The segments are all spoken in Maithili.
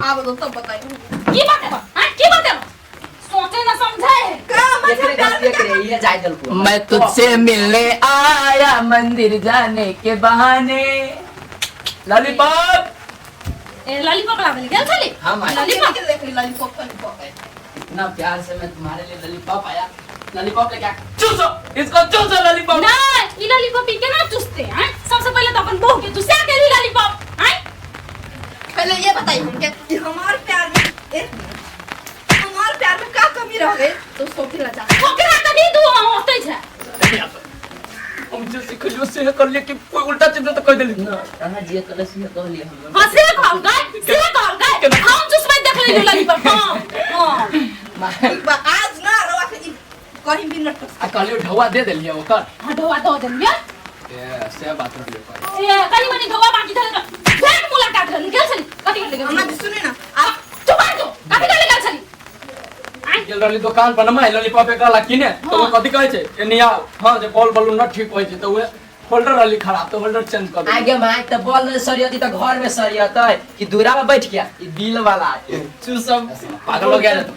आब तो तब बताई। की बात है? हां, की बात है? सोचे ना समझे है। का एकरे मतलब प्यार गलती में क्या एकरे ये जाय देलको। मैं तुझसे मिलने आया मंदिर जाने के बहाने। लॉलीपॉप। ए, लॉलीपॉप लावे गेल छली? हाँ, माई। लॉलीपॉप। के देख ली, लॉलीपॉप लॉलीपॉप है। इतना प्यार से मैं तुम्हारे लिए लॉलीपॉप आया, लॉलीपॉप लेके आ। चूसो इसको, चूसो लॉलीपॉप। ना, ई लॉलीपॉप ई केना चूसते हैं? सबसे पहले तो अपन बहू के चूसा के ली लॉलीपॉप हैं। पहले ये बताई हमके कि हमार प्यार में, एक मिनट, हमार प्यार में का कमी रह गई तो सोचे ला जा। ओकरा त नहीं दू होते छै। हम जे सिखलियो से कर लिए कि कोई उल्टा सीधा तो कह देली ना, अहाँ जे कहले से कहलिए हम। हां, से कहल गए, से कहल गए। हम चूसबै देख लेली लॉलीपॉप। हां हां। ठीक बा, आज ना रवा के ई कहीं भी न टस। आ कहलियो ढौआ दे देलिए ओकर। हां, ढोआ दो देलिए। ए से बात रहलियो पर। ए, कनी मनी ढोआ बाकी धरे त भेट मुलाकात रहल गेल छली। कथी करे गेल अम्मा छली? जी सुनी ना आप। चुप कर, जो कथी करे गेल छली? आँय? गेल रहली दुकान पर न, लॉलीपॉप एक ला किने तो वो हाँ। कथी कहै छै, एनी आओ। हां, जे बॉल बलून न ठीक होइ छै तऽ उहे होल्डर रहली खराब तऽ होल्डर चेंज कर देली। आगे माय त बॉल नहीं सरियती त घर में सरियतै कि दूरा में बैठ के ई दिल वाला चूसब। पागल हो गया रे तू।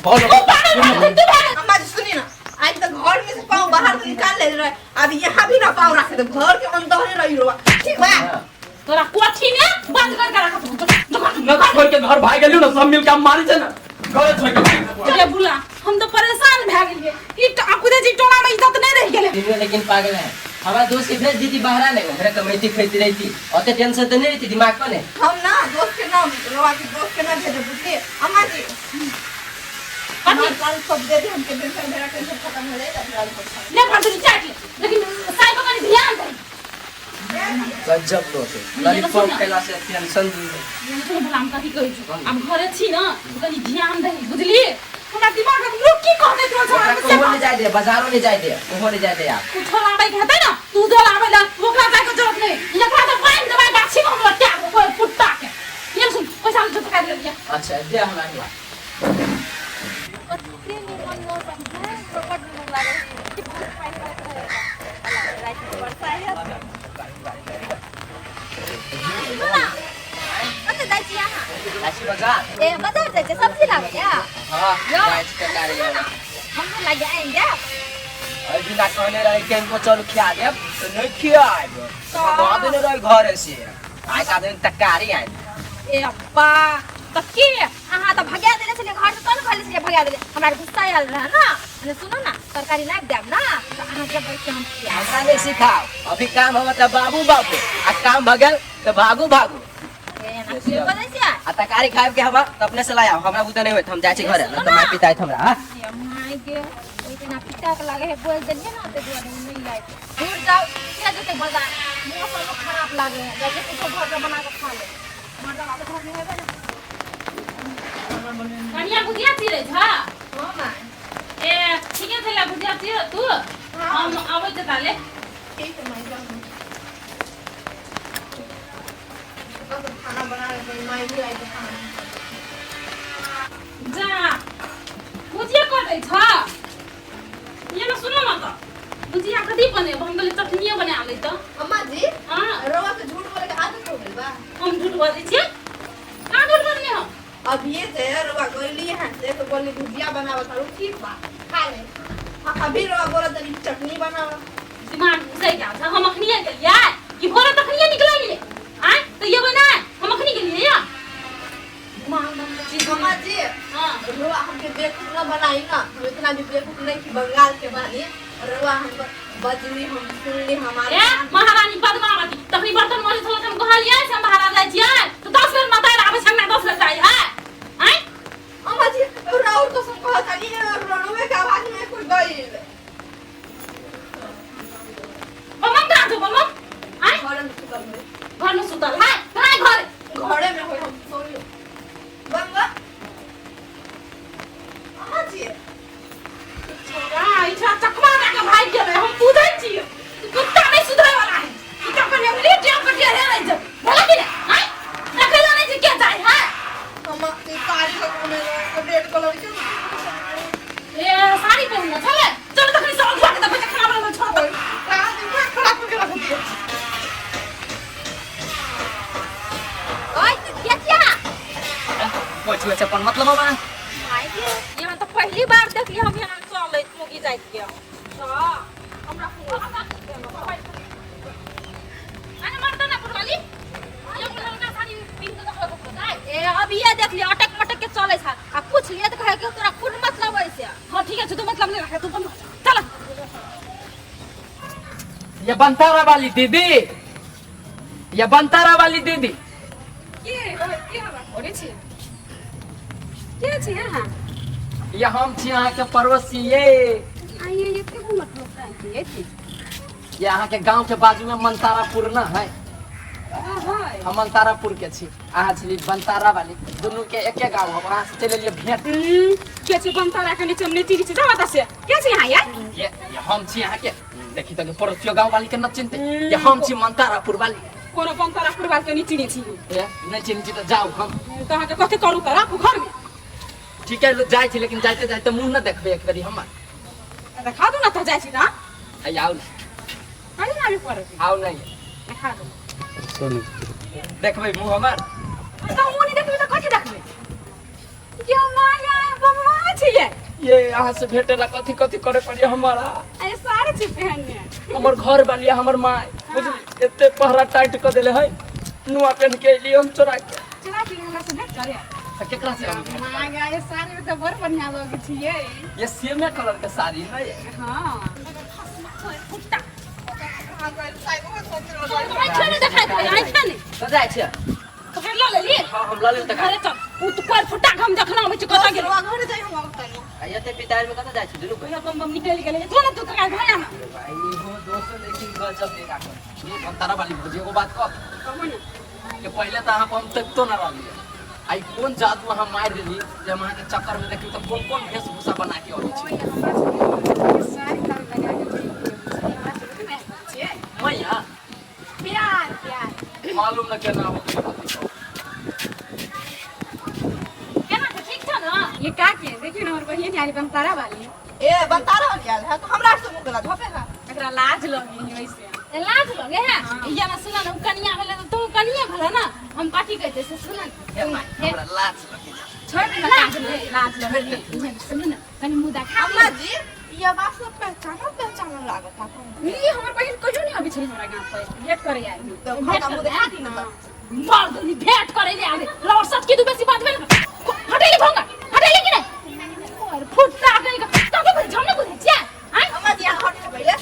बॉल तू पागल भए गेल, तू भए गेल। अम्मा जी सुनी ना, आज तक घर में से पाँव बाहर तो निकाल ले रहे, अब यहाँ भी ना पाँव रखे तो घर के अंदर ही रही रोवा, ठीक बा? तोरा कोठी में बंद कर के रखत दुकान। न छोड़ के घर भाग गेलियो ना, सब मिल के हम मारी छै ना, घर छोड़ के भाग गेलियो। अरे बुला, हम तो परेशान भए गेलिए। ई अकुदे जी टोला में इज्जत नहीं रह गेले। तीनों लेकिन पागल है। हमारा दोस्त के भेज दीदी बाहर नहीं, ओकरे कमैती खैती रहती, ओते टेंशन तो नहीं रहती दिमाग पर ने। हम ना दोस्त के नाम रोवा के दोस्त के ना भेजे, बुझलिए अम्मा जी? हमार लाल सब दे दे हमके, टेंशन मेरा टेंशन खत्म हो जाए तब लाल सब खा। ले फालतू चाट ले, लेकिन साई पर कनी ध्यान दे। गजब लोग है, लॉलीपॉप खेला से टेंशन दूर है। ये सुन भला, हम कथी कहै छी, आब घरे छी ना तो कनी ध्यान दे, बुझलिए? हमरा दिमाग में लोग की कहते तोरा ओकरा छोड़ा कहूँ नहीं जाए दे, बाजारों नहीं जाए दे, कहूँ नहीं जाए दे आप। कुछो लाबै के हेतै ना, तू जो लाबै ला ओकरा जाय के जरूरत नहीं। एकरा तो पानि देबै गाछी में, हमरा त्याग कोई कुत्ता के। ये सुन, पैसा ले तो काट लिया। अच्छा, दे हमरा के। कते निमन मौसम है, बड नीक लागै छै। बहुत पानि पड़ैत रहै रातिमे वर्षा हैत। सुनू ना, कतऽ जाइ छी अहाँ? जाइ छी बाजार। ए, बाजार जाइ छियै सब्जी लाबै लए? हाँ। यौ, जाइ छी तरकारी सुनू ना, हमरो लागे आनि देब। एहि दिना कहने रहे कि हमको चलू खिया देब तऽ नहि खियाएब, भगा देने रहे घरे से। आइ का दिन तरकारी आनि। ए अब्बा, तऽ के अहाँ तऽ भगा देने छलियै घर से, तहन कहले छलियै भगा देले, हमरा गुस्सा आयल रहे ना। अने सुनू ना, तरकारी लाबि देब ना तऽ अहाँ के बैठ के हम खियाएब। हमरा नहि सिखाओ, अभी काम हम तऽ बाबू बाबू आ काम भगल तऽ भागू भागू। ए, एना के बजै छियै? आ तरकारी खायब के हवा तऽ अपने से लाय आउ, हमरा बुते नहि होइत, हम जाइ छी घरे, नहि तऽ माय पिताइत हमरा। हाँ? ए my गे, ओहि दिना पिता के लागे है बोल देलियै ना, ताहि दुआरे नहि लायब। दूर जाउ, के जेतै बाजार? मौसमो खराब लागे है, जाइ छै कुछो घर पर बना के खा ले। मर्दाना तऽ घर में हेबे ने। कनिया भुजिया चिरै छ? हाँ माय। ए, ठीके छै, ला भुजिया चिर तू, हम आबै छै ताले। ठीक है माय, जाओ। बस खाना बना रहे माय भी आई तो खाना। जा, भुजिया कटै छ। ये ना सुनो ना, तऽ भुजिया कथी बनेब? हम कहलियै चटनिये बना लै तऽ। अम्मा जी। हाँ। रवा के झूठ बोले के आदत हो गइल बा। हम झूठ बजै छियै? कहाँ झूठ बोलनी हम? अभी से रवा गइली है से तो बोली भुजिया बनावत हरु, ठीक बा खा ले। हाँ, अभी रवा बोला तनी चटनी बनावा। दिमाग घुसै गेल छ। हम अखनिये गेलियै कि भोरे तखनिये निकललियै? आँय, तऽ ये बना हम अखनी गेलियै या दिमाग में चीज। अम्मा जी। हाँ। रवा हमके बेवकूफ न बनाई ना, हम इतना भी बेवकूफ नहीं कि बंगाल के बानी। रवा हम बजली, हम सुनली हमारे। ए महारानी पद्मावती, तखनी बर्तन मजै छल, हम कहलियै से हम बाहर जाइ छियै तऽ 10 बेर मतारि आबै छै अंगना, 10 बेर जाइ है। आँय? अम्मा जी, राउर तो सब कहत तानी रोवे के आवाज में कोई गइल। बमम कहाँ छौ बमम? आँय? घर में सुतल होई। घर में सुतल है? कहाँ घर? घरे में होई, हम सोइयो बंगा। अम्मा जी। छोरा, ई छोरा चकमा दऽ के भागि गेलै, हम बुझै छियै। ई कुत्ता नहि सुधरै वाला है। ई तऽ अपन अंगुली टेम पर टेढ़े रहै छै। भेलै कि नहि? आँय? पछुए छै अपन मतलब बा। माय गे, यहाँ तो पहली बार देखली हम यहाँ चलैत मोगी जाइत के। तऽ हमरा अरे मर्दाना पुरवाली ये ललका साड़ी पिन्ह के देखो तो जाय। ए अभी ये देख लिया अटक मटक के चलै छै आ पूछ लिया तऽ कहे के तोरा कोन मतलब है से। हां ठीक है, तू मतलब नहीं रखे, तू बंद चल। ये बनतारा वाली दीदी, ये बनतारा वाली दीदी। के के हमरा करै छी? के छी अहाँ? ये हम छी अहाँ के पड़ोसी। ये आइए एते कोन मतलब है ये? ये अहाँ के गांव के बाजू में मनतारापुर ना है? हां। हम मनतारापुर के छी, अहाँ छी बनतारा वाली, दुनू के एके गांव हम अहाँ से चलि एलियै भेंट। के छी बनतारा के नीचे हम नहीं चिन्है छी, जाउ एतऽ से। के छी अहाँ यार? ये हम छी अहाँ के, देखी तऽ पड़ोसियो गांव वाली के न चिन्हते। ये हम छी मनतारापुर वाली। कोनो बनतारापुर वाली के नहीं चिन्है छी। ये नहीं चिन्है छी तऽ जाउ हम। तऽ अहाँके कथी करू तऽ राखू घर में? ठीक है जाइ छी, लेकिन जाइते जाइते मुँह न देखबै एक बेरी हमर। देखा दू ना तऽ जाइ छी ना। आइ आउ न। कहीं ना आबि पड़त। आउ नहीं। देखा दू। देखबै मुँह हमर? तऽ मुँह नहि देखबै तऽ कथी देखबै? ये माया बम्मा छियै। ये अहाँ से भेटे ला कथी कथी करे पड़ी हमारा। अरे साड़ी छी पहनने। हमर घर वाली हमर माय बुझली एते पहरा टाइट क देले है, नुआ पहन के एली हम चोरा के। चोरा के हमरा से भेट करे? तऽ केकरा से हम भेंट करब? माया ये साड़ी में तऽ बड़ बढ़िया लगै छियै। ये सेमे कलर के साड़ी है। हाँ। आँखें नहीं देखाई दे, आँखें नहीं। तऽ जाइ छियै। तो फिर लऽ लेली? हाँ हम लऽ लेली तऽ। घरे चल, उ तो पर फुटा के हम देखना आबै छी कतऽ गेलै। घर जाइ हम आब तनी। आ एते पितार में कतऽ जाइ छी दुनू? भैया बम बम निकलि गेलै, जो ना तू तो घर आना। भाई हो दोस्त, लेकिन गजब देखा कर। ये बनतारा वाली भौजी एगो बात कह। कहू ने। कि पहले तऽ अहाँ पर हम तकितो न रहलियै, आई कोन जादू अहाँ मारि देली जे हम अहाँके चक्कर में देखी तऽ कोन कोन वेशभूषा बना के अबै छी? साड़ी ताड़ी लगा के छियै। मैया प्यार प्यार मालूम न केना हो गेलै कथी कहू। केना छै, ठीक छ ना? ये का के देखियो ना हमर बहिन आयल बनतारा वाली। ए बनतारा वाली आयल है तो हमरा से मुँह गला झपे है। एकरा लाज लगे है वैसे। ए, लाज लगे है? ये ना सुन ना, उ कनिया भेलै तऽ तू कनिया भेलै ना, हम कथी कहै छियै से सुन ने। हे माय, हमरा लाज लगे। छोड़ दे ना, लाज लगे, लाज लगे। सुन ना, कनि मुँह देखा। अम्मा जी ये बात सब पहचानो पहचानो लागत है। ई हमर बहिन कहियो नहीं आबै छलै हमरा गाँव पर भेंट करे आयल। तो घर का मुँह देखा दी ना। मार देली, भेंट करे ले आवे लौट सच की तू बेसी बात भेल हटेली भंगा हटेली कि नहीं और फुटता गई का तब बुझ हम नहीं बुझै छियै आय। अम्मा जी यहाँ हट के पहिले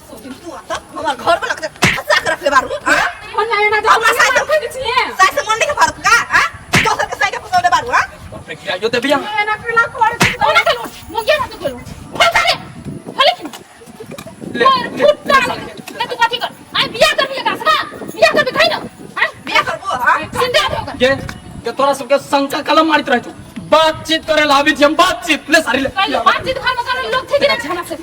सोचिम तू आता हमर घर वाला के फंसा के रख ले बारू। हां कोन आयो ना? हमरा साइड कहि दै छियै। साइड से मन नहीं के भारत का हां दोसर के साइड के फंसौले बारू। हां बाप रे, गिराइयो देबी अहाँ। एना केला कर कोना चलू मुगिया ना तू गेलू फंसा रे हले कि ले और ले फुटता ले साले के। ना तू कथी कर आय बियाह करबी एकरा से ना बियाह करबी खाइ ना आय बियाह करबो? हां सिंदा दे ओकरा। के तोरा सबके शंका कलम मारित रहै छौ, बातचीत करे ला आबै छी हम बातचीत। ले साड़ी ले। कहियो बातचीत घर में करल लोग थे कि नहीं हमरा से?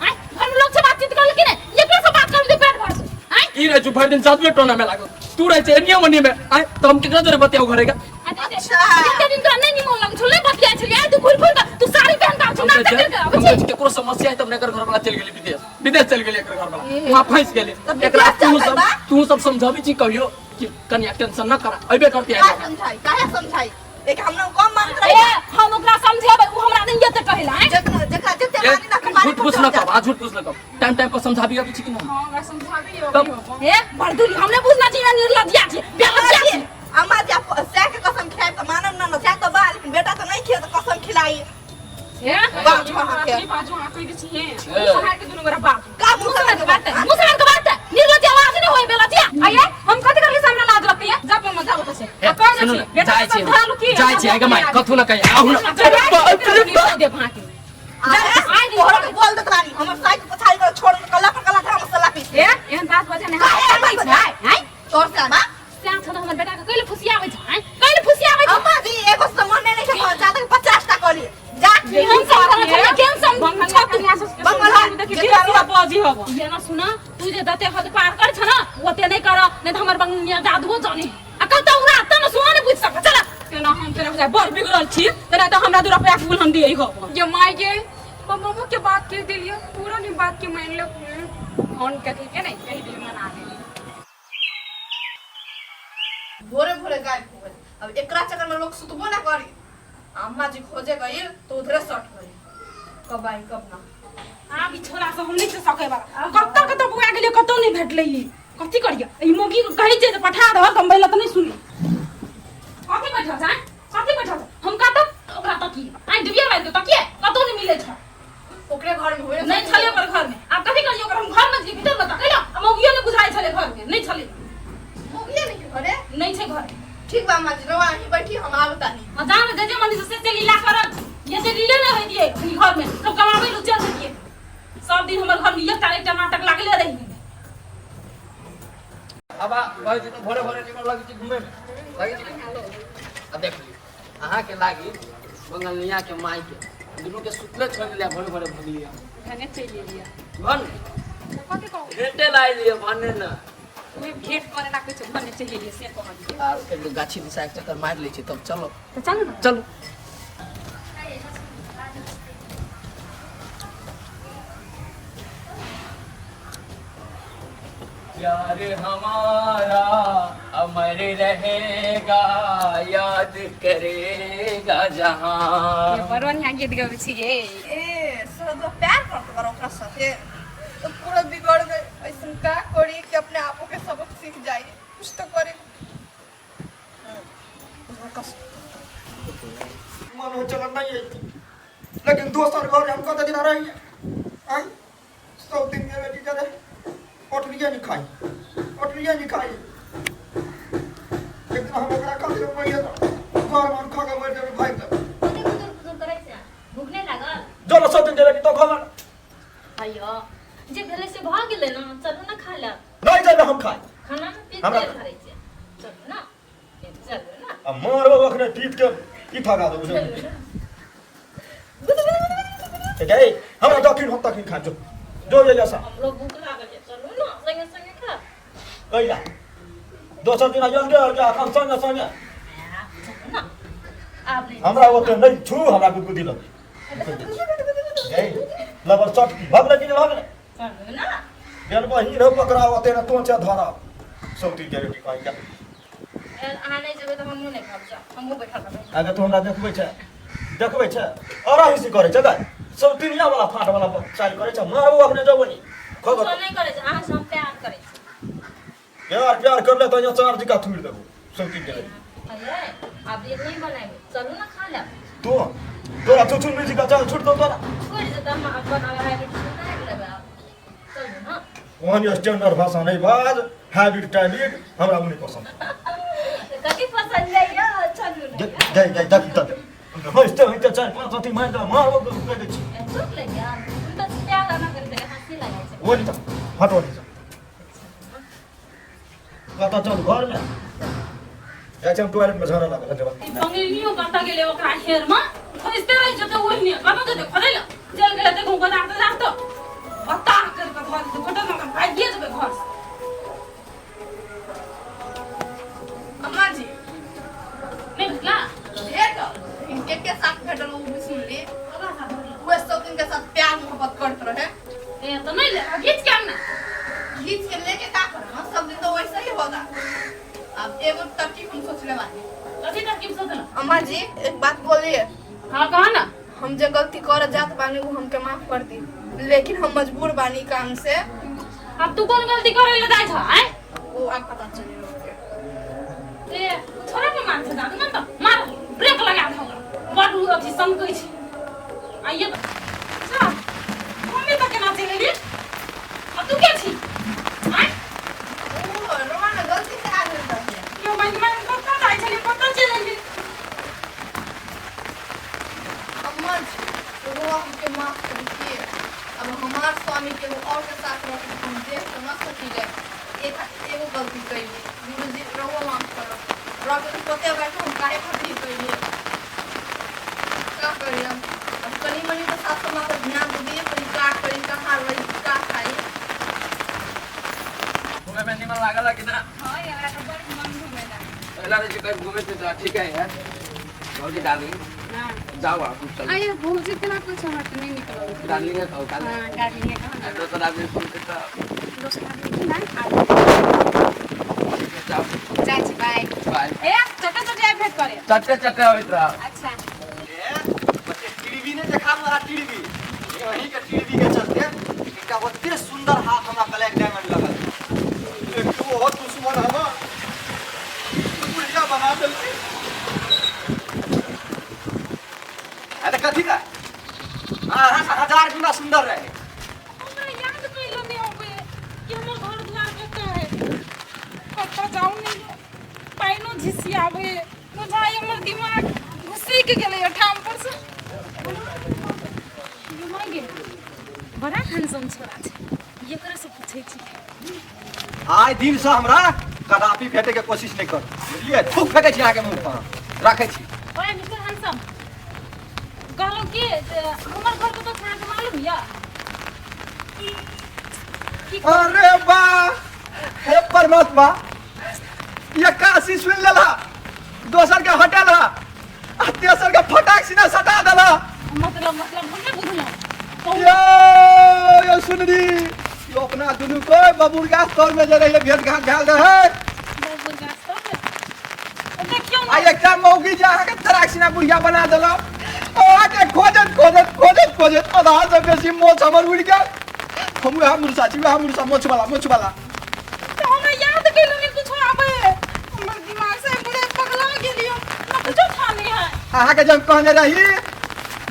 आय घर में लोग से बातचीत करल कि नहीं? एकरा से बात कर दे पेट भर आय। ई रहै छौ भरि दिन जादुए टोना में लागल, तू रहै छै एनिये ओनिये में। आय तऽ हम केकरा जोरे बतियाउ घरे का? अच्छा। जते दिन तोरा नहीं निमन लगै छौ नहीं बतियाइ छलियै, तू घुरि घुरि के तू साड़ी पहन के आबै छौ, हम नाटक कहै करि के छियै, आबै हम कहै छी। छियै, केकरो समस्या है तब एकर घर वाला चलि गेलै विदेश, विदेश चलि गेलै एकर घर वाला, वहाँ फंसि गेलै। तऽ एकरा विदेश तू चलि सब बा? तू सब समझाबी छी कहियो कि कनिया टेंशन न करा, अइबे करती काहे आइ। समझाई? काहे समझाई? एक हमरा कम मानत ए रही। हम ओकरा समझेबै, उ हमरा नहीं एते कहला आय। जकरा जकरा जते मानी ना कपारे झूठ फूस न कह, आ झूठ फूस न कह, टाइम टाइम पर समझाबी अबै छी कि नहीं? हां हमरा समझाबी। तब ए बरदुली हमने बुझना चाहिए निर्लज्जिया छी बेलज्जिया छी। अम्मा जी आप सै के कसम खाए त मानम ना ना सै तो बा, लेकिन बेटा तो नहीं खे तो कसम खिलाई। ए बाजू अहाँ के। बाजू अहाँ कहि दै छियै सहार के दुनू गोरा बाजू। का मुँह मुसलमान के बात है, मुसलमान के बात है, निर्लज्जिया आवाज नहीं होय बेलज्जिया। आये हम कथी करली से हमरा लाज लगतै? जा मम्मा जा ओतऽ से। ए, आ कहि दै सुनू छी ने, बेटा जाइ छी समझालू की जाइ छी आइ माय कथू न कहि आहू न। दे भाके। तोहरा के बोल देत रानी हमर साइड पछाड़ी कर छोड़ के कल्ला पर कल्ला था मसाला पीस। ए एहन बात बजे नै काहे एहन बात बजै? आय तोर से बा स्याह छ त हमर बेटा के कैले फुसियाबै छै आय कैले फुसियाबै छै? अम्मा जी एगो सामान नहीं के ज्यादा 50 टा कहली जा। हम सब करत केन सम बंगला कन्या सब बंगला देखि धीरे धीरे बाजी हब। ये ना सुना तू जे दते हद पार कर छ ना ओते नहीं कर, नहीं त हमर बंगिया जादुओ जाने आ कतौ उड़ा त न सुना नहीं बुझ सक चल। तेना हम तेरा बुझाइ बड़ बिगड़ल छी तेना त हमरा 2 रुपया के गुल हम दियै हब। ये माय गे मम्मा के बात कह दिलियो पूरा नहीं बात के मान लो फोन कथी के नहीं कहि दिलियो मना दिलियो। भोरे भोरे गायब हो गए, अब एकरा चक्कर में लोग सुतबो ना करी। अम्मा जी खोजे गई तो उधरे सट गई। कब आई कब ना। आब ई छोरा से हम नहीं से सकै वाला। कत्तो कत्तो बुआ गेलियै, कतौ नहीं भेटलै। ई कथी करियै? ई मौगी के कहै छै जे पठा दहक गमबै लए, तऽ नहि सुनी। कथी बैठल छै? कथी बैठल छै? हम कतऽ ओकरा तकिए? आइ डिबिया बारि के तकिए, कतौ नहि मिलै छै। ओकरे घर में होए। नहीं छलै ओकर घर में। आब कथी करियै ओकर? हम घर में छियै, भीतर में तकै ल आ मौगियो नहि बुझाइ छलै घर में, नहि छलै। मौगिए नहीं के घरे? नहि छै घर। ठीक बा अम्मा जी, रवा यहीं बैठी, हम आवतानी। आ जान जे जे मन से से लीला करत, ये से लीले नहि होइतियै ई घर में। सब कमाबै लए चलि जैतियै। सब दिन हमर घर में एकटा एकटा नाटक लागले रहि गेलै। अब कहै छी तऽ भोरे भोरे निमन लगै छै घूमे में, लगै छै। आ देख लियौ, अहाँके लागी बंगलनिया के माय के दुनू के सुतले छोड़ि देलियै, भोरे भोरे भगलियै। भने चलि एलियै। भन कथी कहू? भेटे लाइ लियै भने ने। ओहि भेंट करे ला कहै छै भने चलि एलियै से कहलियै। आर कनि गाछी दिशा एक चक्कर मारि लै छी तब चलो। तऽ चलू ने। चलू। प्यार हमारा अमर रहेगा, याद करेगा जहां। ये बड़ बढ़िया गीत गबै छियै। ए सर तो प्यार करत बार ओकरा साथे तो पूरा बिगड़ गए। ऐसन का करी कि अपने आपो के सबक सीख जाए? कुछ तो करे। मन हो चलन नहीं है, लेकिन दोसर घर हम कत दिन रहिए आय? सब दिन के बेटी करे ओटलिए नहीं खाई, ओटलिए नहीं खाई। एक दिन हम ओकरा खातिर मरिए घर मन खा के मर जेबै भाई के। कथी गुदुर गुदुर करै छै? भूख नहि लागल? जो सब दिन के बेटी तो खबर। अयो, जे भेलै से भऽ गेलै ने, चलू ने खा लेब। नहीं जेबै हम खाई। खाना मे पेट हमरा- नहि भरै छै। चलू ने, चलू ने। आ मारबो अखने पीट के ई ठगा देबो। चलू ने। ठीक है, हमरा दखिन हम तखिन खा जो जो ये जैसा। हमरो भूख लागल छै, चलू ने संगे संगे खा। कैला दोसर दिन अलगे अलगे अखन संगे संगे। चलू ने आब नहि। हमरा ओते नहीं छू, हमरा गुदगुदी लगे लबर चटकी भगले कि नहीं भगले? चलू ने। गेल बही रहो पकड़ा ओते ने तोचे धरा सौती के बेटी कहि के। अहाँ नहि जेबै तऽ हमहूँ नहि खाब, जा हमहूँ बैठल रहबै। आगे तू हमरा देखबै छै, देखबै छै और हिसी करै छै गै, सौतिनिया वाला फाट वाला चाल करै छै। मारबो अपने जबनी। कुछो नहि करै छै, अहाँ से हम प्यार करै छी। प्यार प्यार कर ले तो यहाँ चार जिका थूर देबो सौतीन के बेटी। अरे आब ये नहि बनेबै, चलू ने खा लेब। तू तोरा चुचुन में जिका चल छूट दो तोरा। छोड़ि देतै, हम अपन हैबिट सुधारि लेबै आब, चलू ने। ओहन स्टैंडर्ड भाषा नहीं बाज, हैबिट टैबिट हमरा नहीं पसंद। कथी पसंद जाइए? चलू ने। जाय जाय देख तक हँसते हँसते चारि पाँच अथी मारि दे मारबो कहि दै छी। चुप ले गया हम तऽ प्यार ना करै छै, हँसी लागै छै। ओ नहीं हटो नहीं कतऽ चल घरमे जाइ छी हम, टॉयलेट में झगड़ा लागल है। ई बंगलियो कतऽ गेलै? ओकरा हेर में खोजते रहि जेतै, ओहिने कतऽ जेतै खोजै लए? चलि गेलै देखू बाजार तजार तऽ बताह करि कऽ धऽ देतै गोटे ने, भागिए जेबै घर से। अम्मा जी। नहि भेटला? भेटल, इनके के साथ भेटल। वो भी सुन ली, वो सब दिन के साथ प्यार मोहब्बत करत रहे। ए तऽ नहि ले घीच के आन ने। घीच के लेके का करब? सब दिन तो वैसे ही होगा। अब एगो तरकीब हम सोचले बानी। कथी तरकीब सोचल? अम्मा जी, एक बात बोलिए? हाँ, कहा ना। हम जे गलती कर जात बानी वो हमके माफ कर दी, लेकिन हम मजबूर बानी काम से। अब तू कोन गलती करे ले जाइ छ आय? वो आप पता चली लोग के। ए छोरा के मार छै जादू मन तऽ मार ब्रेक लगा दे ओकरा, बड उ अथी सनकै छै। आइए तऽ जा, मम्मी तऽ केना चलि एली आ तू के छी आय? ओ रोमा ने गलती से आ गेल रहे। यो माइक माइक कतऽ जाइ छली, कतऽ चलि एली? अम्मा जी, वो हमके माफ कर दिए। अब हमार स्वामी के वो और के साथ रह के हम देख तो न सकीले। एक एगो गलती कैली गुरुजी, रहुआ माफ करो। रह के तो पते बैठो हम काहे खातिर कैली। का करी हम अब? कनी मनी तो सास माँ पर ध्यान दे दिए, कहीं का करी, कहाँ रही, का खाई? घूमे में निमन लागल कि ना? हाँ, हमरा के बड़ मन घूमे ला। पहला रे कहीं घूमे थे तो ठीक है यार। भौजी डार्लिंग। हाँ। जाओ आप, चलो। आये भौजी केना कुछ, हमरा तऽ नहि निकलल। डार्लिंग है कहू काल। हाँ, डार्लिंग है कहो ना। दोसर आदमी सुनते तो। दोसर आदमी की ना आब। ठीक है, जाओ। जाइ छी, बाय। बाय। ए चटे चटे आइ भेंट करे। चटे चटे होइत रह। अच्छा। देखाबू अहाँ टीवी अहीं के टीवी के चलते एकटा ओते सुंदर हाथ हमरा ब्लैक डायमंड लगल एक ओहो दुश्मन हमर बुढ़िया बना देलकै अरे कथी का अहाँ से हजार गुना सुंदर रहे हमरा याद कैलो नहीं होबे कि हमर घर द्वार कतऽ है कतऽ जाऊ नहीं पाइनो झिसियाबे बुझाइ हमर दिमाग घुसकि गेलै ठाम पर से गे बड़ा हैंडसम छोरा छै एकरे से पूछै छी आइ दिन से हमरा कदापि भेटे के कोशिश नहीं कर बुझलियै थूक फेंकै छी अहाँके मुंह पर राखै छी ओए मिस्टर हैंडसम कहलहुँ कि जे हमर घर कतऽ छै अहाँके मालूम यऽ अरे वाह हे परमात्मा ये काशी सुन लेला दोसर के हटेला आ तेसर के फटाक सीना सटा देला मतलब मतलब हम नहि बुझलहुँ यो यो सुनरी यो अपना दुनू को बबूर गाछ तर में जे रहिए भेंट घाट भेल रहे बबूर गाछ तर देखियौ आ एकटा मौगी जे अहाँके तराक सीना बुढ़िया बना देलक अहाँके खोजत खोजत खोजत खोजत आधा से बेसी मोछ हमर उड़ि गेल हम वएह मुर्सा छी वएह मुर्सा मोछ वाला मोछ वाला तऽ हमरा याद कैलो नहीं कुछो आबै हमर दिमाग से पूरे पगला गेलियो हमरा कुछो ठाने है अहाँके जब कहने रही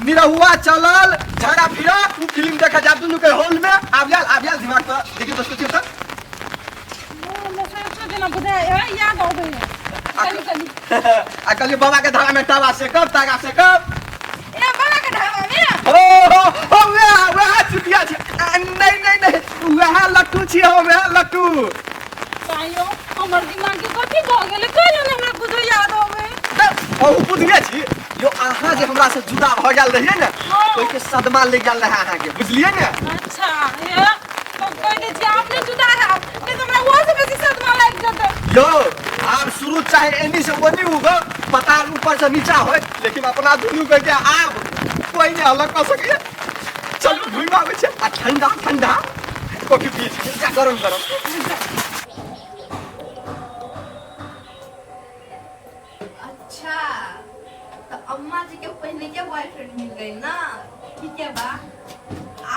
निरहुआ चलल झगड़ा फिरा उ फिल्म देखा जाब दुनू के हॉल में आब जाल आब जाल दिमाग पर देखिए दोस्तों चिंता मोसा जेना बुझाय है याद आबै है कनी कनी आ कहलिए बाबा के धारा में टाबा सेकब तागा सेकब ए बाबा के ढाबा में ओ हो हो वएह वएह चुटिया छी आ, नहीं नहीं नहीं वएह लट्टू छी हम वएह लट्टू ताइयो हमर दिमाग के कथी भऽ गेलै कहियो ने हमरा कुछो याद आबै अहू बुझले छी यो अहाँ जे हमरा से जुदा भऽ गेल रहियै ने ओहिके सदमा लागि गेल रहै अहाँके बुझलियै ने अच्छा हे तो कहि दै छी आप नहि जुदा हैब नहि तऽ हमरा ओहो से बेसी सदमा लागि जेतै यो आब शुरू चाहे एनी से ओनी उगो पताल ऊपर से नीचा होय लेकिन अपना दुनू के के आब कोई नहीं अलग कऽ सकैए चलू घुमि आबै छै आ ठंडा ठंडा कॉफी पी छी गरम गरम अच्छा तो अम्मा जी के पहले के बॉयफ्रेंड मिल गई ना ठीक है बा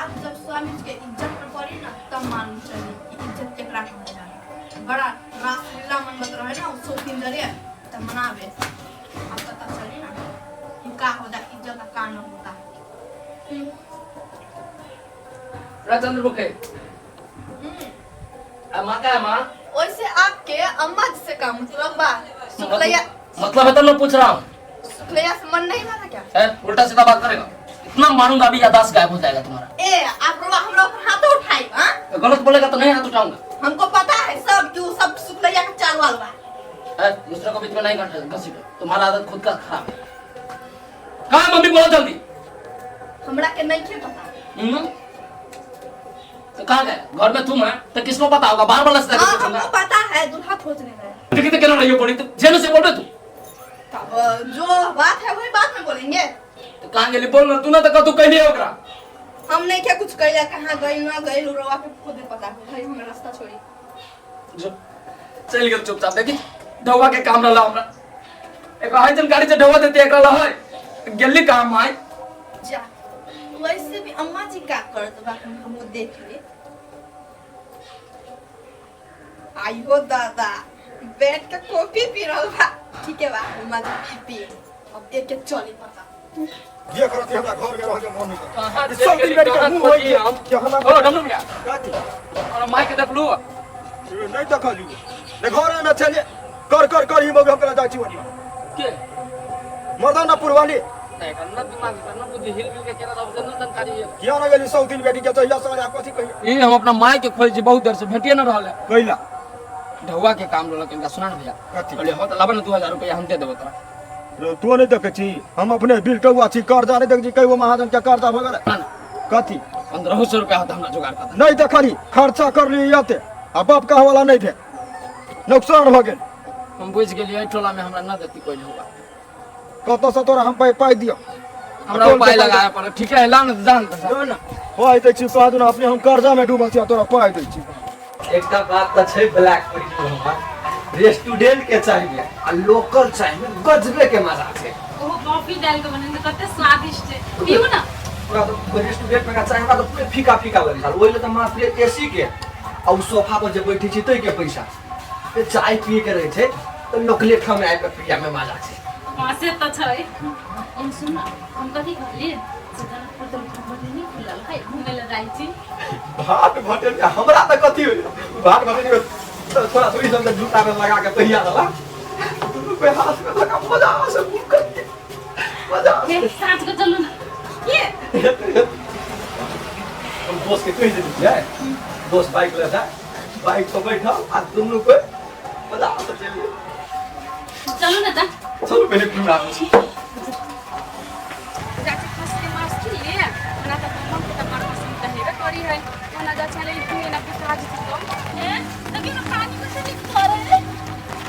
आप जब स्वामी जी के इज्जत पर पड़ी ना तब मालूम चली कि इज्जत केकरा कहल जाला बड़ा रासलीला मनबत रहे ना शौकीन जरिए तब मनावे अब पता चली ना कि का होता इज्जत आ का न होता चंद्रमुखी आ माँ का है माँ वैसे आपके अम्मा जी से का मतलब बा शुक्लैया मतलब है तब मैं पूछ रहा हूँ शुक्लैया से मन नहीं माना क्या है उल्टा सीधा बात करेगा इतना मारूंगा अभी याददाश्त गायब हो जाएगा तुम्हारा ए आप रोवा हमरा ऊपर हाथ उठाई हां गलत बोलेगा तो नहीं हाथ उठाऊंगा हमको पता है सब कि वो सब शुक्लैया का चाल वाल बा है दूसरे को बीच में नहीं घसीटो तुम्हारा आदत खुद का खराब है कहाँ है मम्मी बोलो जल्दी हमरा के नहीं के पता हम्म? तो कहाँ गए घर में तुम है तो किसको पता होगा बाहर वाला से जाके हाँ पूछूंगा हमको पता है दूल्हा खोजने गए देखी तो केना रहियो पड़ी तो जेने से बोल रहे तू तब जो बात है वही बात में बोलेंगे तो कहाँ गेली बोल ना तू ना तो कतू कहलिए ओकरा हम नहीं क्या कुछ कैला कहाँ गई ना गई रोवा के खुद पता हो भाई हमें रास्ता छोड़ी जो चल गेल चुपचाप देखी ढौवा के काम रहला हमरा एक हाई जानकारी से ढौवा देते एकरा ला है गेली काम आय जा वैसे भी अम्मा जी का करत बा हम देख ले आइयो दादा बैठ के कॉफी पी रहल बा ठीक है बा अम्मा जी पी पी अब एक एक चली पता ये करत हमरा घर के रह के मन नहीं कहाँ करत। चल सब दिन गेली, बैठ के कहाँ मुंह होई खोजी हम? कि हमरा ओ डमरू भैया कथी और माई के देखलू नहीं देखलू ने घर में चलिए कर कर कर ही मगर हमरा जाइ छी ओनी के मर्दाना पुरवाली नहीं करना दिमाग करना बुद्धि हिल मिल के केरा दब से जानकारी है किया ना गेली सौ दिन बेटी के चाहिए समझ आप कथी कहिए ई हम अपना माई के खोज छी बहुत देर से भेटिए न रहल है कैला ढौवा के काम रहल इनका सुना न भैया कथी? कहलिए हो त लाबे न 2000 रुपया हम दे देबो तोरा रे, तू नहीं देखै छी हम अपने बिल कौआ छी कर्जा नहीं देखै छी कई गो महाजन के कर्जा भऽ गेलै ना ना कथी 1500 रुपया होता हमरा जुगाड़ कर नहीं देखली खर्चा कर ली यते आ बाप कह वाला नहीं भेल नुकसान भऽ गेल हम बुझि गेलियै एहि टोला में हमरा न देती कोई ढौवा कतऽ से तोरा हम पाइ पाइ दिअ हमरा उपाय लगाए पड़त ठीक है ला न जान त जा। पाइ दै छी कह दूना अपने हम कर्जा में डूबल छी आ तोरा पाइ दै छी एकटा बात तऽ छै ब्लैक पॉइंट रेस्टोरेंट के चाय में आ लोकल चाय में गजबे के मजा छै ओहो कॉफी कॉफी डाल के बनेने तऽ कते स्वादिष्ट छै पीऊ ना पूरा तो रेस्टोरेंट में का चाय हमरा तो पूरे फीका फीका लगे छल। ओहि ले तऽ मात्र एसी के आ उ सोफा पर जे बैठे छी तै के पैसा। ते चाय पिए के रहे छै तऽ लोकले ठाम आबि के पिया में मजा छै। हाँ से तऽ छै। एम सुन ना हम कथी कहलिए से जनकपुर तऽ भाट नहीं खुलल है घूमे लए जाइ छी। भाट भटेल हमरा तऽ कथी होइया भाट भटेल थोड़ा थोड़ी सब जूता में लगा के पहिया देला दुनू पे हाथ में लगा मजा से घूम कर मजा हे साँझ के चलू ना ये हम दोस्त के कहि देने छियै दोस्त बाइक ले जाए बाइक पर बैठल आ दुनू पे मजा से चलिए। चलू ना तऽ चलू पहिले घुमि आबै छी। जाके खस्सी मांस किनलिए ओना तऽ बमन के तऽ बड़ पसंद तऽ हेबे करी है ओना जा चले ई एना पिता जेतै तऽ हे देखियौ ना पानी कैसे नीक पड़े है।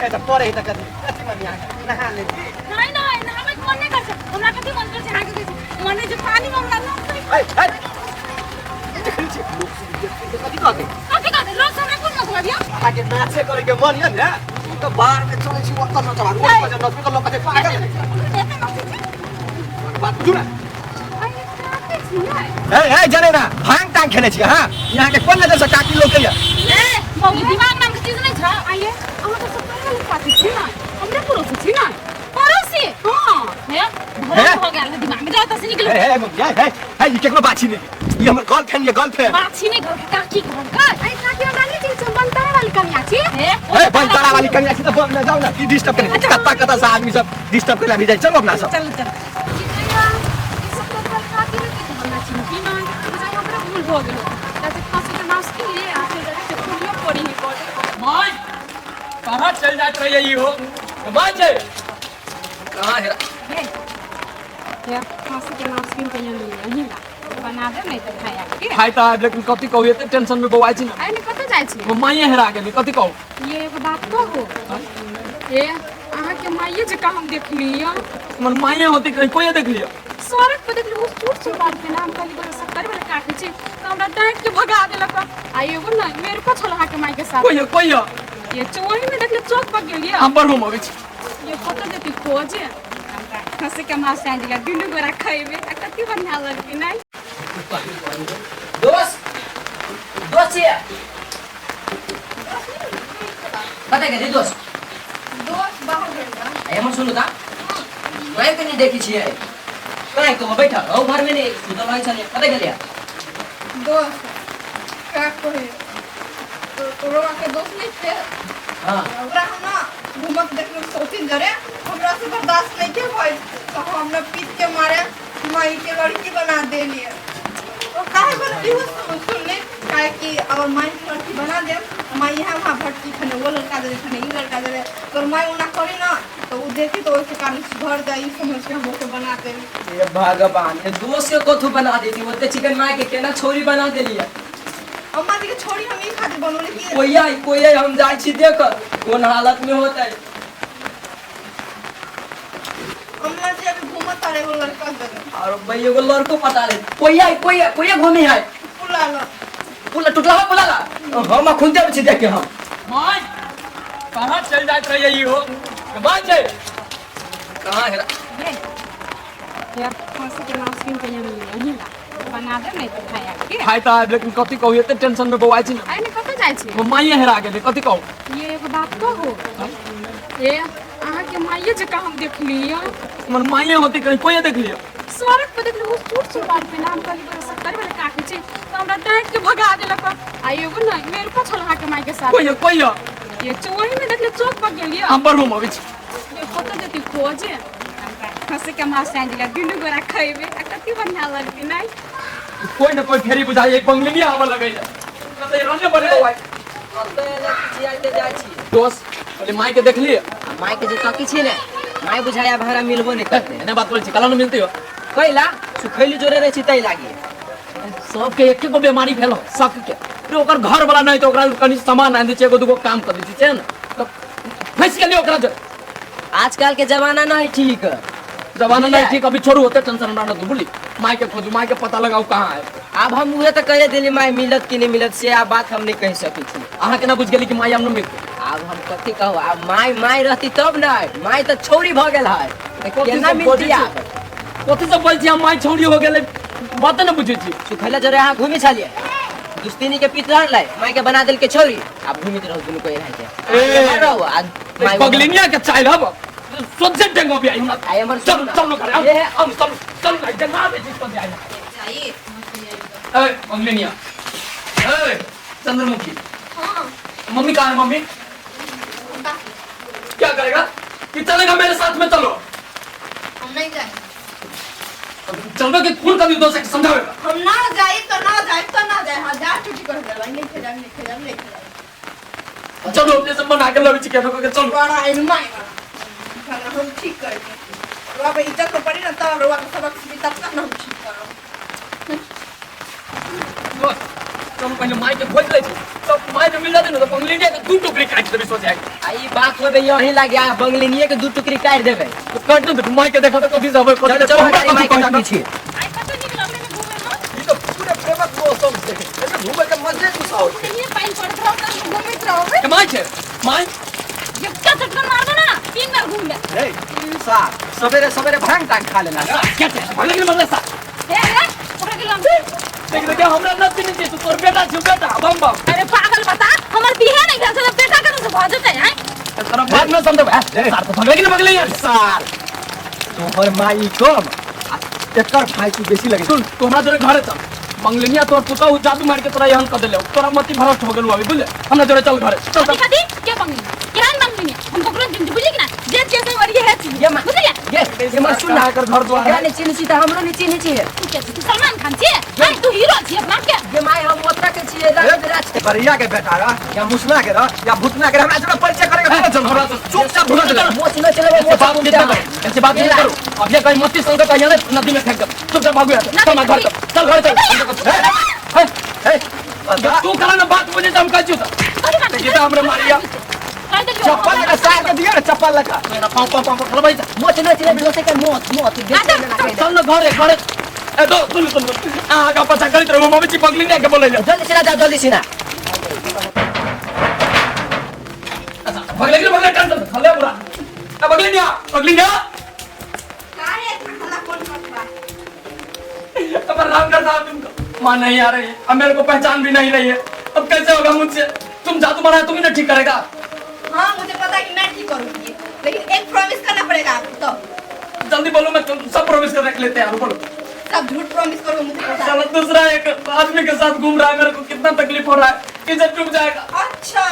ए तऽ पड़े है तऽ कथी कथी मने अहाँके नहा ले छी। नहीं नहीं नहाबै के मन नहीं कर छै हमरा कथी मन कर छै अहाँके कहै छै मने जे पानी में हमरा नाम ए ए देखै छी लोक सब देखै तऽ कथी कहतै कथी कहतै लोक से हमरा कोन मतलब यौ। अहाँके नाचे करे के मन यऽ ने तऽ बाहर में चलै छी ओतऽ नचब रोड पर जे नचबै तऽ लोक कहतै पागल है। बात बुझू ना। ए ए जने ना भांग तांग खेने छी हां यहाँ के कोन नजर से काकी लोग के ए मौगी दिमाग नाम के चीज नहीं छ। आइए अहाँ तऽ सब पागल काकी छी ना हमरे पड़ोसी छी ना पड़ोसी हाँ हे भरम हो गेल है दिमाग में जाओ तऽ से निकलू। ए ए मौगी ए ए ए ई केकरो बात छी नहीं ई हमर गर्लफ्रेंड ये गर्लफ्रेंड। बात छी नहीं घर के काकी घर का आई काकी हमरा नहीं चिन्है छी हम बनतारा वाली कनिया छी। हे ए बनतारा वाली कनिया छी तऽ बन जाउ ना की डिस्टर्ब करे कत्ता कत्ता से आदमी सब डिस्टर्ब करे अभी जाइ चलू अपना सब। चलू चलू ई सब तऽ ओकर काकी नहि कहै हमरा चिन्हती ना बुझाइ ओकरा भूल भऽ गेल जाके खस्सी के मांस किनलिए आ फेर जाके खुलियो पड़ी है बड़। माय कहाँ चल जात रहिए ई हो माय छै कहाँ हेरा हे खस्सी के मांस किन के अनलिए अहीं ला बना दे नहीं तऽ खाय आके। खाइ तऽ आबि लेकिन कथी कहू एते टेंशन में बौआइ छी ना। आइ ने कतऽ जाइ छी? वो माये हेरा गेली कथी कहू। ये एगो बात कहू ए अहाँके माइये जकाँ हम देखली हमर माये होती कहीं कोई देख लियो सड़क पर देखली ओ सूट सलवार के नाम कहली बड़ा सत्तर वाला काटी छी तऽ हमरा डांट के भगा देलक आ एगो न मेरे को छल अहाँके माय के साथ। कोई कोई ये चोरी में देखले चौक पर गेलिए हम बड़ घुमबै छी। ये कतऽ जेतै खोजे हमरा खस्सी के मांस आनि दिला दुनू गोरा खैबे आ कते बढ़िया लगतै नहीं। दोस्त दोस्त ये कतऽ गेली दोस्त? दोस्त बाहर गेल बा। ए हमर सुनू ता माय के नहीं देखै छियै कहाँ कहू बैठल हौ घर में नहीं सुतल रहै छलियै कतऽ गेलियै? दोस्त का कहे तो के दोस्त नहीं थे। हाँ ओकरा हम ना घूमत देखलू सोचिन जरे हमरा से बर्दाश्त नहीं के भइल तो हम ना पीट के मारे माई के लड़की बना देलिए। तो काहे बनली हो सुनले काहे कि अगर माई के लड़की बना दे माई यहाँ वहाँ भटकी खने वो लड़का दे खने ई लड़का दे तो माई ओना करी ना तो उ देखी तो ओइके कारण सुधर जाई समझ के हम ओके बना दे। हे भगवान ये दोस्त के कथू बना देती ओते चिकन माय के केना छोरी बना देलिए। अम्मा जी के छोरी हम ई खातिर बनौले कि कोई आई हम जाइ छी देख कोन हालत में होतै। अम्मा जी अभी घूमत तारे एगो लड़का जरे। और भाई एगो लड़को पता ले कोई आई कोई कोई घूमी है पुला लो पुला टुटला हो पुला ला हम अखुन देब छी देख के हम। माय कहाँ चल जात रहिए ई हो माय छै कहाँ हेरा हे खस्सी के मांस किन के अनलिए अहीं ला बना दे नहीं तऽ खाय आके। खाइ तऽ आबि लेकिन कथी कहू एते टेंशन में बौआइ छी ना। आइ ने कतऽ जाइ छी? वो माये हेरा गेली कथी कहू। ये एगो बात कहू ए अहाँके माइये जकाँ हम देखली हमर माये होती कहीं कोई देख लियो सड़क पर देखली ओ सूट सलवार के नाम कहली बड़ा सत्तर वाला काकी छी तऽ हमरा डांट के भगा देलक आ एगो न मेरे को छल अहाँके माय के साथ। कोई कोई ये चोरी में देखले चौक पर गेलिए हम बड़ घुमबै छी। ये कतऽ जेतै खोजे हमरा खस्सी के मांस आनि दिला दुनू गोरा खैबे आ कते बढ़िया लगतै नहीं। कोई न कोई फेरी बुझाई एक बंगलिनी आबऽ लगैया कतऽ रहने बड़े बौआइ। कतऽ एले छी आइते जाइ छी। दोस्त कहली माय के देखलिए माय के जे तकी छी ने माय बुझाया भाड़ा मिलबो नहीं करते। एने बात बोलै छी कला न मिलती हो कैला सुखैली जोरे रहै छी तै लागी। सबके एक गो बीमारी भेल हो शक के रे ओकर घर वाला नहीं तो ओकरा कनी सामान आनि दै छै एगो दूगो काम कर दै छै ने तऽ फंसि गेलियै ओकरा जे। आजकल के जमाना नहीं ठीक जमाना नहीं ठीक अभी छोड़ू ओते टेंशन हमरा न दू बुझली माय के खोजू माय के पता लगाऊ कहाँ है। आब हम उहे तऽ कहि देली माय मिलत कि नहीं मिलत से आब बात हम नहीं कहि सकै छी। अहाँ केना बुझि गेली कि माय आब न मिलतै? आब हम कथी कहू आब माय माय रहती तब न माय तऽ छौरी भऽ गेल है तऽ कथी केना सब मिलती बजै आब? छै? कथी सब बोल छी हम माय छौड़ी हो गेलै बात न बुझै छी। सुखैला जरे अहाँ घूमे छलियै दुस्तिनी के पीत रहलै माय के बना देल के छौरी आ घूमित रहू दुनू कोई रह के ए। रहू आ माय बगलिनिया के चाइल हब सोचे डेंगो भी आई हमरा। आई हमर चल चल करे ये है। हम चल चल नहीं डेंगा दे छी सोचे आई। जाइए। ए बगलिनिया, ए चंद्रमुखी। हाँ। मम्मी कहाँ है? मम्मी क्या करेगा कि चलेगा मेरे साथ में? चलो। हम नहीं जाएंगे। चलबे के खून का भी दोस्त समझावेगा। हम ना जाए तो ना जाए तो ना जाए। हजार छुट्टी कर देबा, नहीं खेजाब नहीं खेजाब नहीं खेजाब। चलो अपने सब बना के लड़ी छी के चलो। बड़ा इनमा खाना हम ठीक कर दे रुआ पे इज्जत तो पड़ी ना तब रुआ के सबक सीखी तब तक ना हम ठीक करब। बस चलो पहले माई के खोज ले छी तब माई जो मिल जाते ना तो बंगलिनिया के दू टुकड़ी काट देबे सोच जाए। आ ई बात होबे यही लागे आ बंगलिनिये के दू टुकड़ी काट देबे। तो काट दे माई के देखा तो कभी जाबे चलो चलो हमारी माई के तकी छी। आई कतौ नीक लगलै ने घूमे में। ई तो पूरे प्रेमक मौसम छै, एते घूमे के मजे कुछ और छै। ये पानि पड़ैत रहत तऽ घूमैत रहबै। के माई छै माई एकटा चटकन मारबे ना तीन बार घूमबे। ए साहब सवेरे सवेरे भांग तांग खा लेना क्या छै भले के बंगला सा हे हे ओकरा के लम देख देख हमरा न चिन्है छी तू तोर बेटा छी बेटा बम बम। अरे पागल बता हमर बिहे नहीं भेल छल बेटा केना से भऽ जेतै? हैं तोरा बात न समझब सार तो भगले के बगले यार। सार तोहर माई कम आ एकर भाई तू बेसी लगे। सुन तू हमरा जोरे घरे चल बंगलिनिया तोर पुतहु जादू मार के तोरा यहन क देले तोरा मति भ्रष्ट हो गेलौ अभी बुझले। हमरा जोरे चल घरे चल। कथी कथी के बंगली केहन बंगली हम ककरो जिन बुझली कि ना जे जे से वरिये है ये मां बुझलियै। ये मां सुन ना एकर घर द्वार एकरा नहीं चिन्है छी त हमरो नहीं चिन्है छी। तू के छी? तू सलमान खान छी? हां तू हीरो छी अपना के। ये माई हम ओतरा के छियै राज बरिया के बेटा रह या मुसना के रह या भूतना के रह हमरा जोरे परिचय करे के चल हमरा चुपचाप भूत चल। मोच न चलेबे ऐसे बात नहीं करो ऐसे बात नहीं करो। अब ये कहीं मोती संग का यहाँ नदी में फेंक दे चुपचाप भागो यहाँ से। चल घर चल घर चल। हे हे तू करा ना बात मुझे हम कह चुका ये तो हमरा मारिया चप्पल लगा सार के दिया ना चप्पल लगा मेरा पाँव पाँव पाँव खलबाई जा। मोच न चलेबे दोसे के मोच मोच चल ना घरे घरे ए दो सुन सुन आ का पछा करैत रहू मम्मी चिपकली नहीं के बोलै ले जल्दी से ना जाओ जल्दी से ना। अच्छा भगले के भगले टन खले बुरा ए बगली ना बगली ना काहे इतना हल्ला कौन करत बा? अब राम कर साहब तुमको मां नहीं आ रही है अब मेरे को पहचान भी नहीं रही है अब कैसे होगा मुझसे? तुम जादू मारा है तुम ही ना ठीक करेगा। हाँ मुझे पता है कि मैं ठीक करूंगी लेकिन एक प्रॉमिस करना पड़ेगा आपको। तो जल्दी बोलो मैं तुम सब प्रॉमिस कर लेते हैं बोलो। सब झूठ प्रॉमिस करो मुझे पता है। साला दूसरा एक आदमी के साथ घूम रहा है मेरे को कितना तकलीफ हो रहा है इज्जत डूब जाएगा। अच्छा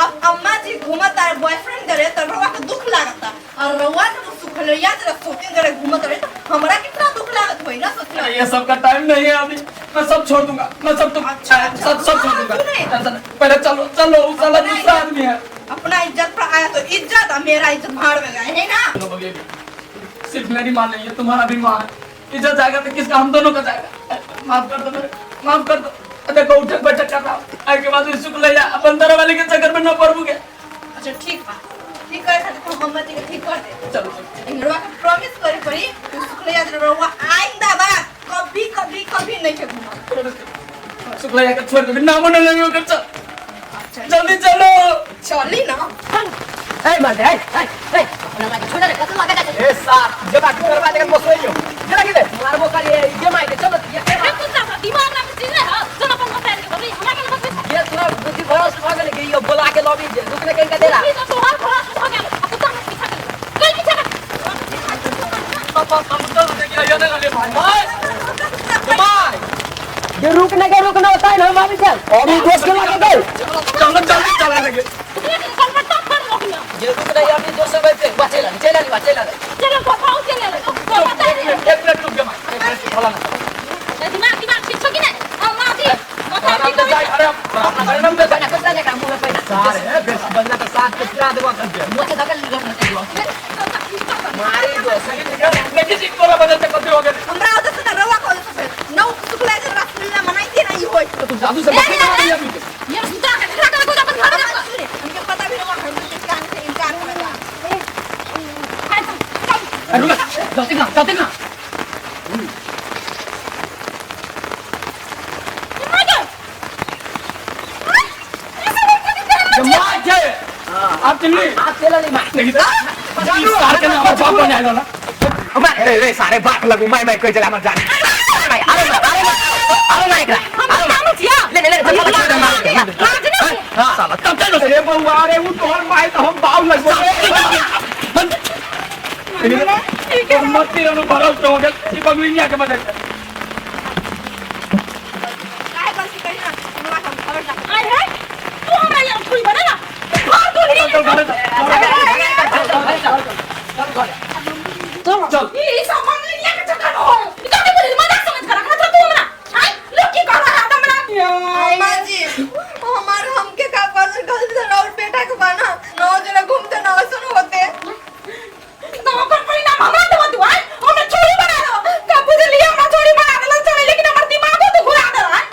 अब अम्मा जी घूमत है बॉयफ्रेंड करे तो रवा के दुख लागता और रवा जब सुखलैया जरा सोते करे घूमत रहे तो हमरा कितना दुख लागत होई ना सोचला। ये सब का टाइम नहीं है अभी मैं सब छोड़ दूंगा मैं सब तुम अच्छा, अच्छा। सब सब छोड़ दूंगा। क्यों नहीं? टेंशन नहीं। पहले चलो चलो उस साला अपना दूसरा आदमी है। अपना इज्जत पर आया तो इज्जत और मेरा इज्जत भाड़ में गया है ना। चलो बगेली, सिर्फ मेरी माँ नहीं है तुम्हारा भी माँ है। इज्जत जाएगा तो किसका? हम दोनों का जाएगा। माफ कर दो मेरे माफ कर दो। देखो उठक बैठक कर रहा हूँ आगे के बाद शुक्ल बंदर वाले के चक्कर में न पड़ूगे। अच्छा ठीक बा ठीक करे खातिर तो हम जी के ठीक कर दे। चलो लेकिन रवा के प्रॉमिस करे पड़ी कि शुक्ल रवा आइंदा बार कभी कभी कभी नहीं के घूमा। शुक्ल के छोड़ दे नाम न लेंगे ओकर। चल अच्छा जल्दी चलो चली ना। ए मार दे ए ए ए अपना माई के छोड़ रे कसम लगा दे। ए सार जब आके करवा देगा बसोइयो जरा के दे मारबो करिए ये माई के चलो ये ए कुत्ता का दिमाग ना चीज है चल अपन बताए के बोली हमरा के बस ये तोरा बुद्धि भरोस भ गेल कि यो बोला के लॉबी जे रुकने कहीं का देला। ई तो तोहार भरोस भ गेल आ कुत्ता में पीछा कर कल पीछा कर पापा समुद्र में गया ये ना ले भाई भाई भाई ये रुकने के रुकना होता है ना मामी चल और उ दोस्त के लगा दे। चलो जल्दी चला लगे इतने दिन कल मत पर रोक लिया। ये रुकने अभी दोस्त बैठे बचेला चला बचेला चलो बताओ चले तो बता दे। एक मिनट रुक जा एक मिनट खोला ना दिमाग दिमाग ठीक छो कि नहीं? अम्मा जी माथा ठीक आराम से जाए, अरे अपना नाम दे पैना कुछ नहीं का मुंह में पैना सार है बेस बंदा के साथ के पिरा देबो कर दे मोचे धकल मारी दो देखी जी कोला बदलते कते हो गए। हमरा ओतऽ से ना रवा के ओतऽ से नौ शुक्ल जरा रसगुल्ला मनाई दे ना ई होई। तो तू जादू से बकरी बना दिया अभी। ये सुता के खड़ा कर को अपन घर में सुने हमके पता भी रवा घर में कान से इनकार होगा। अरे रुक जाते ना जाते ना। माँ क्या है? आप चिल्ली आप चला नहीं माँ नहीं सार के नाम बाप बन जाएगा ना। अरे रे सारे बाप लगू my my कहि चला हमर जान माय आरो मार आरो मार आरो मार एकरा आरो मार ले ले ले चल चल मार हां साला तब चलो अरे बउआ अरे उ तोहर माय तो हम बाऊ लगबो मस्ती रहनु भरोस हो गेल ई बंगलिनिया के वजह से काहे गलती करी ना हमरा हम खबर ना आय है तू हमरा यार छुई बना ना तू घर तू ही चल घरे चल चल ई सब बंगलिनिया के चक्कर में हो ई कथी बोली मजाक समझ कर रखना था तू हमरा आय लोग की कर रहा था हमरा अम्मा जी हमार हमके का पर गलती तो और बेटा के बना नौ जना घूमते नौ सुन होते तो ओकर परिणाम हमरा देबो तू आय हमरा चोरी बना दो का बुझलिए हमरा चोरी बना देला चले लेकिन हमर दिमागो तो घुरा देला आय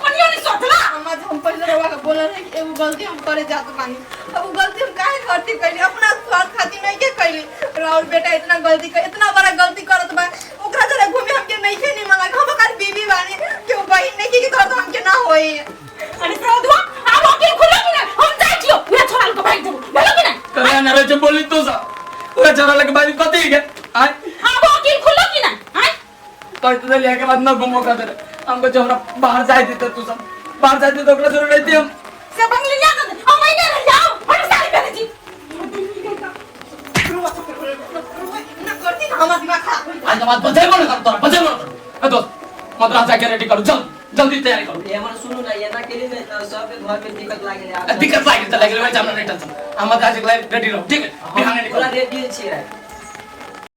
कनियो नहीं सोचला अम्मा जी हम पहले रवा के बोलल रहे कि एगो गलती हम करे जात बानी अब उ गलती हम काहे करती कैली अपना स्वार्थ खातिर नहीं के कैली राउर बेटा इतना गलती कर इतना बड़ा गलती करत बा ओकरा जरा घूमे हमके नहीं के नहीं मना हम ओकर बीबी बानी के उ बहिन नहीं के घर तो हमके ना होई अरे सरदुआ आब अकेले खुलो कि ना हम जाइ छियो पूरा छोरा के भाग जेबो भेलो कि ना करे ना रे बोली तू सा ओकरा छोरा लगे बाजी कथी के आय आब अकेले खुलो कि ना आय कह तो लिया के बाद न घूमो का तेरे हमको जो हमरा बाहर जाए देते तू सब बाहर जाए देते ओकरा जरूर रहती हम से बंगली ना दे हम आइने रह जाओ हम सारी पहले जी ना करती ना हमार दिमाग खराब होई आज के बाद बजे बोल कर तोरा बजे बोल कर ए दोस्त मद्रास जाके रेडी करो जल्द जल्दी तैयारी करो ये हमर सुनू ना एना के लिए नहीं तो सबके घर में दिक्कत लागल दिक्कत लागे त लागे वैसे हमरा नहीं टेंशन हम मद्रास के लिए रेडी रहो ठीक है बिहान पूरा निकलो रेडी छियै।